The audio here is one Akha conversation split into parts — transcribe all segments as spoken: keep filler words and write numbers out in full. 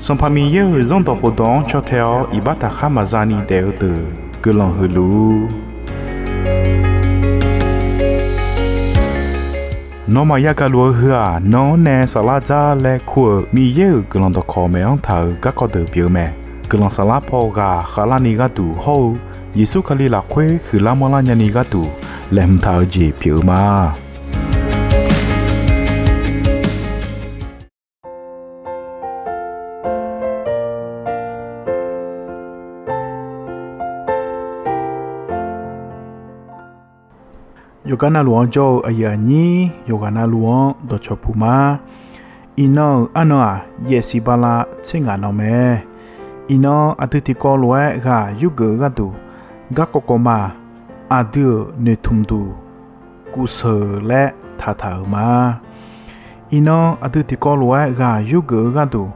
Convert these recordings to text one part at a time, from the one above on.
Sanqpaq Miqyaer-euq Zanrdawq khofdawq-anr caw tae-awr iqbax taqkhar maqza ni daef-eu deuq guiqlanq huiq luf-ur. Nawmaf yagaq luf-eu heu-aq, nan-anr nae saflar dzar laer kur-euq Miqyaer-euq guiqlanq dawqkawq maeq-anr taq-euq garkawv deuq pyeuf-eu mae. Guiqlanq saflar paw ghaq khavlarni gharduq hawr-eu Yeqsur Kali lafkhoer huiqlar manrlar nyani gharduq laeqhmq taq-eu jeq pyeuf-eu ma. Yawqghaq navluf-anr jawr-eu aqyuif aqnyir yawqghaq navluf-anr dawqcawq puq ma. Iqnan-euq arnan-aq, yaefsiq bala tser ngaq nan mae. Iqnan aqdui tiqkawv lof-aer ghaq yurgeuf-eu gharduq, garkawv kawv ma, aqdui-euq noeqtmq duq kuvseuq laer taqtaq-euq ma. Iqnan aqdui tiqkawv lof-aer ghaq yurgeuf-eu gharduq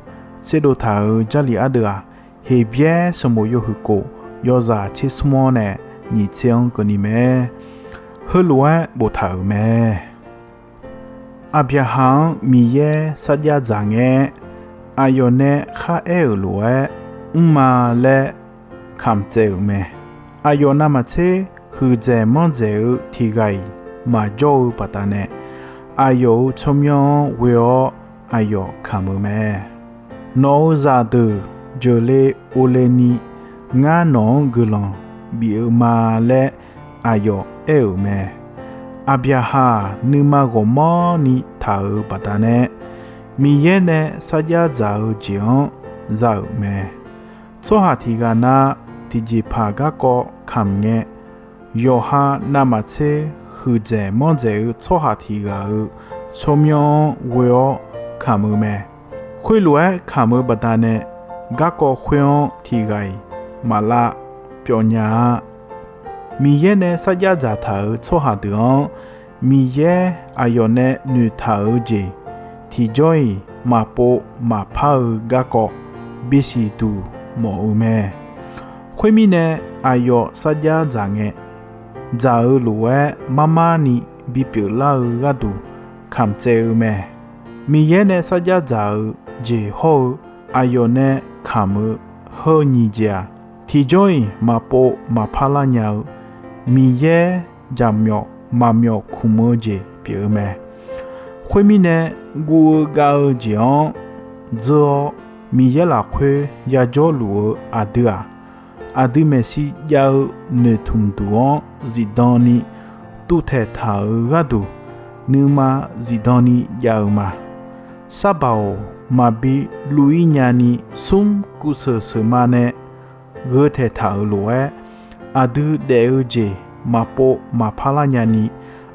tserdov taq-euq Jarlif ardeuv-aq, Heqbyaer sanqbof yawhuiq kof yawzaq tser smr-awr nae nyiq tser-anr keuvni mae. Heulof-aer boftaq-euq mae. Aqbyaqhaq-anr Miqyaer sarjax dzaq ngae-aer, aqyawf nae kharaer-euq lof-aer mrma laer kamq tsaev-euq mae. Aqyawf navmaqtser huiqdzaeq manrdzaeq-eu tiq ghaq-iq maqjawr-eu baqdanae, aqyawf-euq tsawrmyanr-anr ghoe-awr aqyawf kamq-eu mae. Nawq-euq zaqdeuq jeuqle ovle ni, ngar nawq-anr guiqlanq bif-eu ma laer aqyawf aer-euq mae. Aqbyaqhaq-aq, nuima ghawqmanrni taq-euq baqdanae, Miqyaer nae sarjax dzaq-eu jeq-anr za-euq mae. Tsawrhaq tiq ghaq na tiqjeqpaq garkawv kamq ngae, yawqha navmaqtser huiqdzaeq manrdzaeq-eu tsawrhaq tiq ghaq-euq tsawrmyanr-anr ghoe-awr kamq-eu mae. Khoerlof-aer kamq-eu baqdanae, garkawv khoer-anr tiq ghaq-iq maqlav pyawfnya-a. Miqyaer nae sarjax dzaqtaq-euq tsawrhaq deuq-anr, Miqyaer aqyawf nae noeqtaq-eu jeq tiqjawr-iq maqpov maqpar-eu garkawv bisiq duq mawf-eu mae. Khoermirnae, aqyawf sarjax dzaq ngae, dzaq-eu lof-aer marmarni bipyeuf lar-eu gharduq kamq tsaev-eu mae. Miqyaer nae sarjax dzaq-eu jeq hawr-eu aqyawf nae kamq-eu heu nyiq jeq-aq, tiqjawr-iq maqpov maqpar lar nya-eu, Miqyaer jaqmyawf maqmyawf kmq-eu jeq pyeuf-eu mae. Khoermirnae, guv-eu gav-eu jeq-anr dzeur-awr, Miqyaer lafkhoer yajawr luf-eu aqdui-aq, aqdui maeqshi jav-eu noeqtmq duq-anr zifdan ni tuvtaeq taq-euq gharduq, nuima zifdan ni jav-eu ma. Sarbaoq maqbi luv-ir nyani smr kuvseuq seuqma nae gheu taeqtaq-euq lof-aer, aqdui daef-eu jeq maqpov maqpar lar nyani,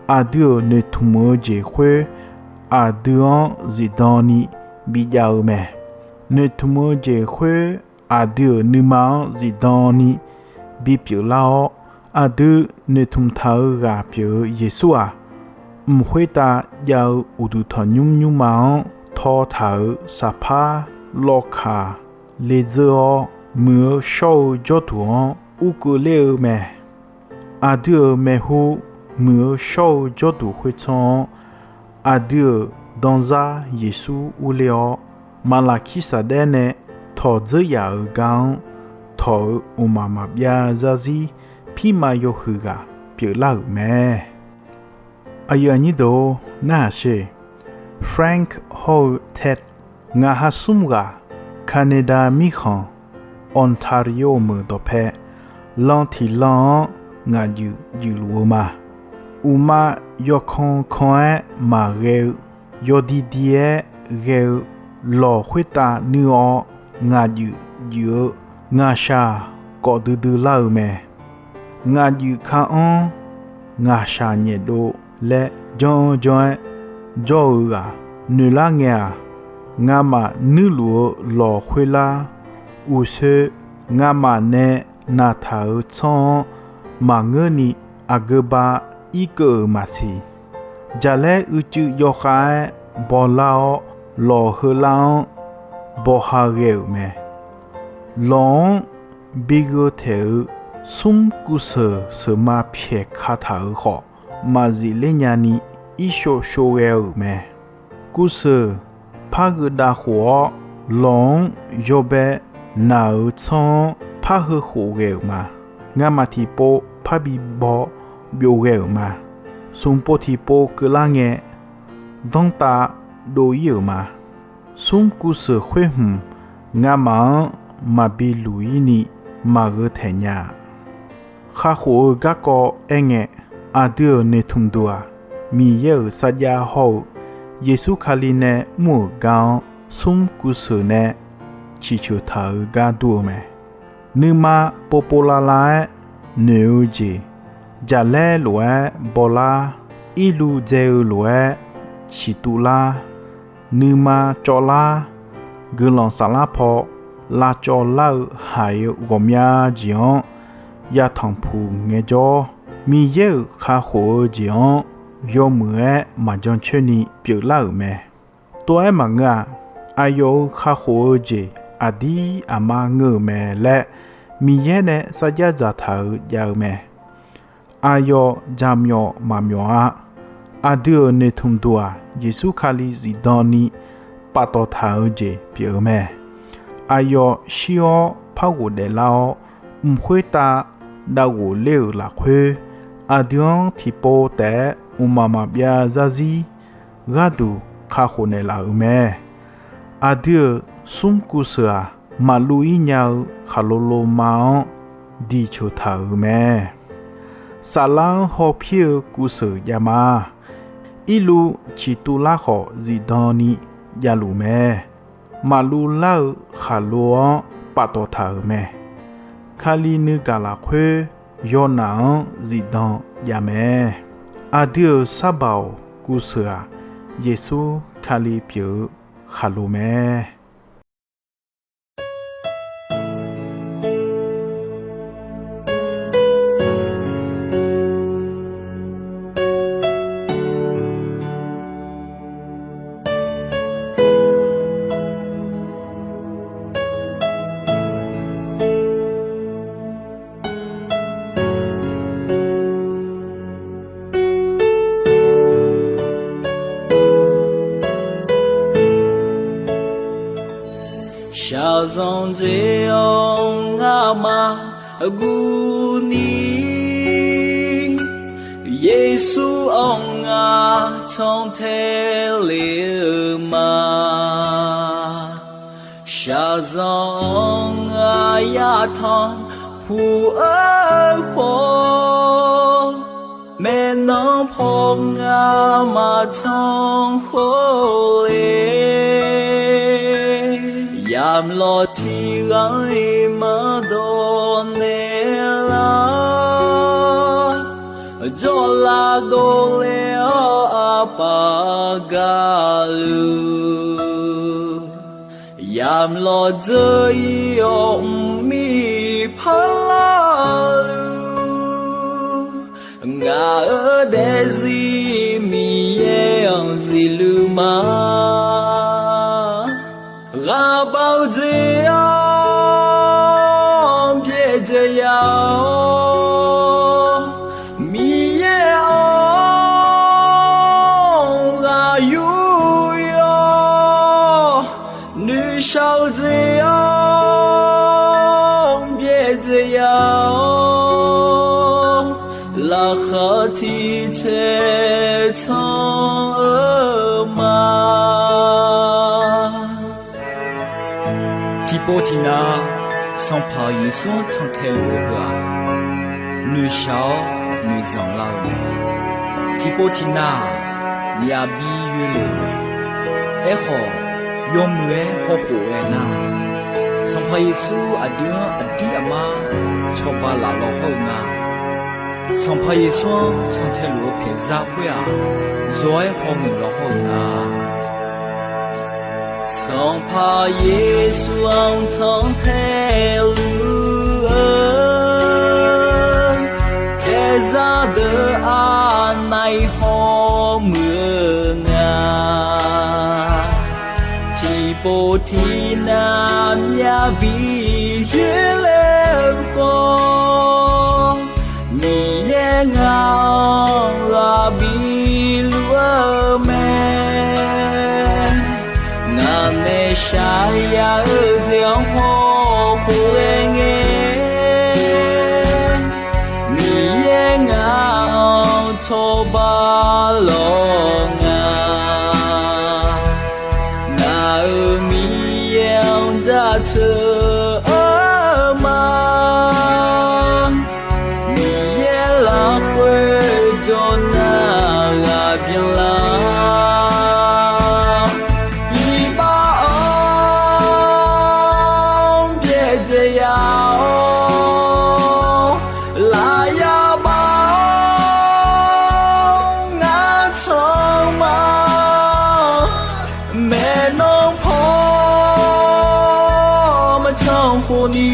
aqdui-euq noeqtmq-eu jeq khoer aqdui-anr zifdan ni bijav-eu mae. Noeqtmq-eu jeq khoer aqdui-euq nuima-anr zifdan ni bipyeuf lar-awr, aqdui noeqtmq taq-eu ghaq pyeuf-eu Yeqsur-aq, mq khoertav jav-eu uqduq tanqnymr nymrma-anr tawtaq-euq saqpar lawkaq ledzeur-awr, muiq-eu shawr-eu jawrduq-anr urkeuv ler-eu mae. Aqdui-euq maeqhu muiq-eu shawr-eu jawrduq khoertsanr-anr, aqdui-euq danzar Yeqsur urler-awr, maqlaqkir safdaer nae tawq dzeur yaf-euq gar-anr tawq-eu mqmaq maqbyav zarzir pirma yawhuiq ghaq pyeuflar-euq mae. Aqyuif aqnyir deuq-or, narhaq sher. Frank hawr-eu Ted, ngaq ha smr ghaq Canada mirkhanq Ontario meuq dawqpae lan tiq lan-anr ngaq juif juif luf-eu ma. Uqma yawkan kan-aer maqghae-eu, yawdi di-aer ghae-eu lawq khoertav nuir-awr ngaq juif juif-eu ngaqshaq kawf duidui lar-eu mae. Ngaq juif ka-anr ngaqshaq nyaef dov laer janr janr-aer jawr-eu ghaq noeqlar ngae-aq, ngamaf nuirluf-eu lawq khoerlar uqsoer ngamaf nae naqtaq-euq tsanr-anr maqngeurni aqgeuba irkeuv-euq maqsiq. Jaqlaer uicuiv yawkhav-aer bawlar-awr, lawq heular-anr bawha ghae-euq mae. Lawq-anr bi gheu taeq-eu smr kuvseuq seuqma pyaeq kataq-euq khawf, maqzif ler nyani irshov shov ghae-euq mae. Kuvseuq par gheu dav khof-awr, Lawq-anr yawbae naq-euq tsanr-anr parheu khof ghae-euq ma. Ngamaf tiqpov parbi baw byov ghae-euq ma. Smq pov tiqpov keuvlar ngae, danrtav dov ir-euq ma. Smr kuvseuq khoer hmq ngamaf-anr maqbi luq ir ni maqgheu taeq nya-a. Kakhof-eu garkawv aerngae, aqdui-euq noeqtmq duq-aq, Miqyaer-euq sarjax hawr-eu Yeqsur Kali nae mr-euq gar-anr smr kuvseuq nae ciqceuq taq-eu gar dur-eu mae. Nuima povpov lavlav-aer noeq-eu jeq, jaqlaer lof-aer bawlar, irluv dzae-eu lof-aer ciqtuv lar, nuima cawvlar, guiqlanq saflar paw lavcawv lar-eu haiq-eu ghawqmya jeq-anr yatanq puq ngaejawr, Miqyaer-euq kakhof-eu jeq-anr yawmuiq-aer maqjan coer ni pyeuflar-euq mae. Tov-aer maqngeur-aq, aqyawf-euq kakhof-eu jeq aqdir aqmar ngeur-euq mae laer Miqyaer nae sarjax dzaqtaq-euq jav-eu mae. Aqyawf jaqmyawf maqmyawf-a. Aqdui-euq noeqtmq duq-aq, Yeqsur Kali zifdan ni paftawf taq-eu jeq pyeuf-eu mae. Aqyawf shir-awr par ghofdaef lar-awr, mq khoertav dav ghofler-euq lafkhoer, aqdui-anr tiqpov taef-aer mqmaq maqbyav zarzir gharduq kakhof naeqlaf-euq mae. Aqdui-euq smr kuvseuq-aq, maqluv ir nya-eu khaqlo loma-anr diqceuq taq-euq mae. Saflar-anr hawpir-eu kuvseuq jav ma. Irluv ciqtuv lar khawf zifdan ni javluf mae. Maqluv lar-eu khaqlo-anr paftawf taq-euq mae. Kali nuigaq lafkhoer yawnaf-anr zifdan jav mae. Aqdui-euq sarbaq-awq kuvseuq-aq, Yeqsur Kali pyeuf-eu khaqlo mae. Shaqzanq dzae-awr ngamaf guvni, Yeqsur-anr ngar cantae le-eu ma. Shaqzanq-anr ngar yatanq puq-eu khawf, maeqnan paw ngar maqtanq khawf le. Yamlawr tiqghaq-iq maqdawq naeqlar, jawrlav dovle-awr aqpaf gaqluf, yamlawr dzeur-ir-awr mqmir parlar-eu, ngaq-euq daefzir Miqyaer-anr zifluf ma. Ghaqbaq-eu jeq-anr byaerdzae ya-awr, Miqyaer-anr ghaq yur yawr, noeqshaq-eu jeq-anr byaerdzae ya-awr, laqkhaq tiq caer can-eu ma. Tiqpov tiqnav Sanqpaq Yeqsur-anr cantae luf-eu heu-aq, noeqshaq-awr noeqzanq lar-eu mae. Tiqpov tiqnav-aq, myavbi yoelef-eu mae. Aerkhawf, yawmuiq-aer hawkhof ghae nar, Sanqpaq Yeqsur aqdui-anr aqdir aqmar cawba laf law hawr-eu nga. Sanqpaq Yeqsur-anr cantae luf-eu paeqzar khoer-aq, zawq-aer hawmuiq law hawr-eu nga. Sanqpaq Yeqsur-anr cantae luf-eu paeqzar deuq aqnav-iq hawmuiq-eu nga. Tiqpov tiqnav myavbi yoerler-eu khawf, Miqyaer ngaq-anr ghaq biluf-eu mae. Ngaq nae shaqyar-eu jeq-anr hawkhof ghae ngae, Miqyaer ngaq-anr cawba lawq nga. Ngaq-euq Miqyaer-anr jaceuq-eu ma. Miqyaer lafkhoer jawr nar ghaq byanlar. Iqbax-anr byaerdzae ya-awr, lafyar bar-awr ngar can ma. Maeqnan paw maqcan khofni,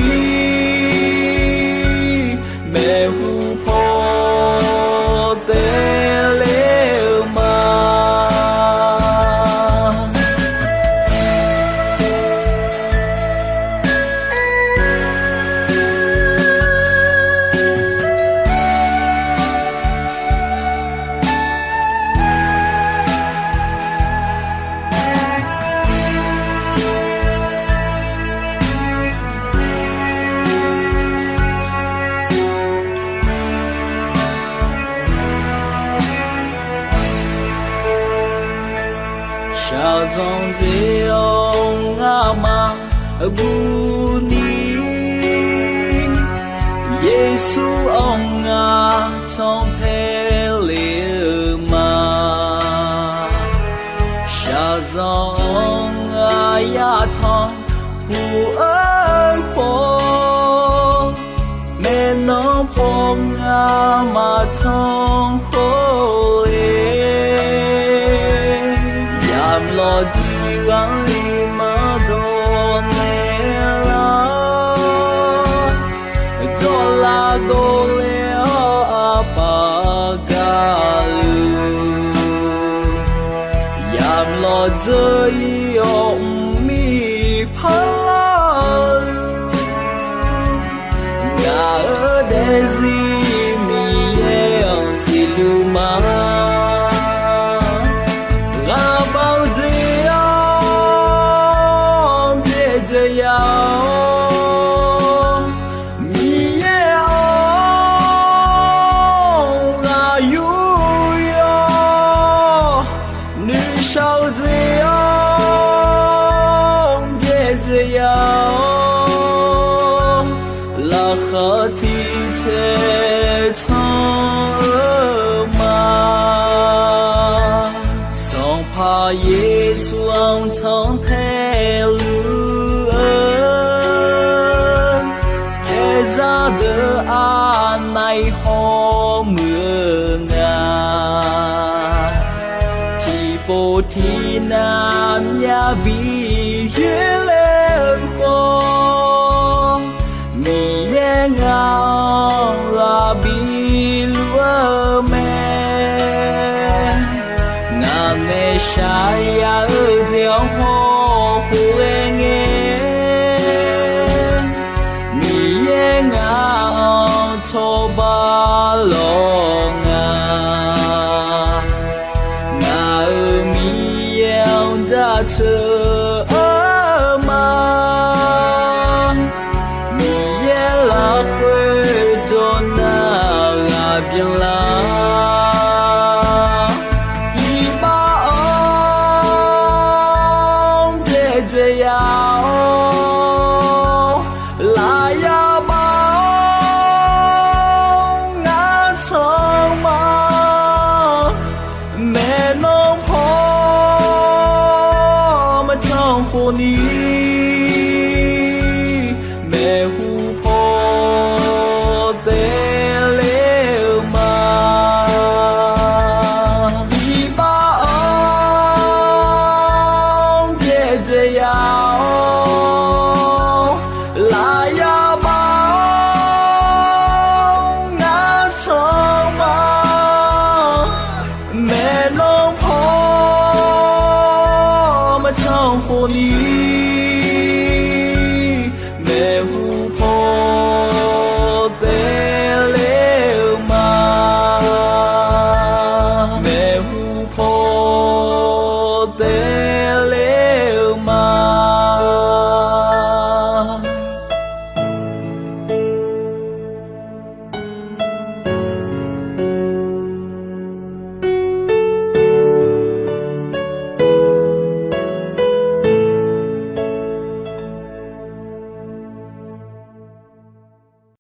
maeqhu paw taeler-eu ma. Shaqzanq dzae-awr ngamaf guvni, Yeqsur-anr ngar cantae le-eu ma. Shaqzanq-anr ngar yatanq puq-eu khawf, maeqnan paw ngar maqcan khawf-e. Yamq lawqdiq gharduq maqdawq naeq lar, jawrlav dovle-awr aqpaf gaqluf, yamq lawqdzeur-ir-awr mqmir parlar-eu ngaq-euq daefzir Miqyaer-anr siqluf ma. Ghaqbaq-eu jeq-anr byaerdzae ya-awr, Miqyaer-anr ghaq yuryawr nuishar-eu jeq-anr byaerdzae ya-awr, laqkhaq tiq caev can-eu ma. Sanqpaq Yeqsur-anr cantae luf-eu, taerzar deuq aqnaeq hawmuiq-eu nga. Tiqpov tiqnav myavbi yoerler-eu khawf, Miqyaer ngaq-anr ghaq biluf-eu mae. Ngaq nae shaqyar-eu jeq-anr hawkhof ghae ngae, Miqyaer ngaq-anr cawba lawq nga. Ngaq-euq Miqyaer-anr jaceuq-eu ma. Miqyaer lafkhoer jawr nar ghaq byanlar. Iqbax-anr byaerdzae ya-awr, lafyar bar-awr ngar can ma. Maeqnan paw maqcan khofni, maeqhu paw taeler-eu ma. Iqbax-anr byaerdzae ya-awr, lafyar bar-awr ngar can ma. Maeqnan paw maqcan khofni,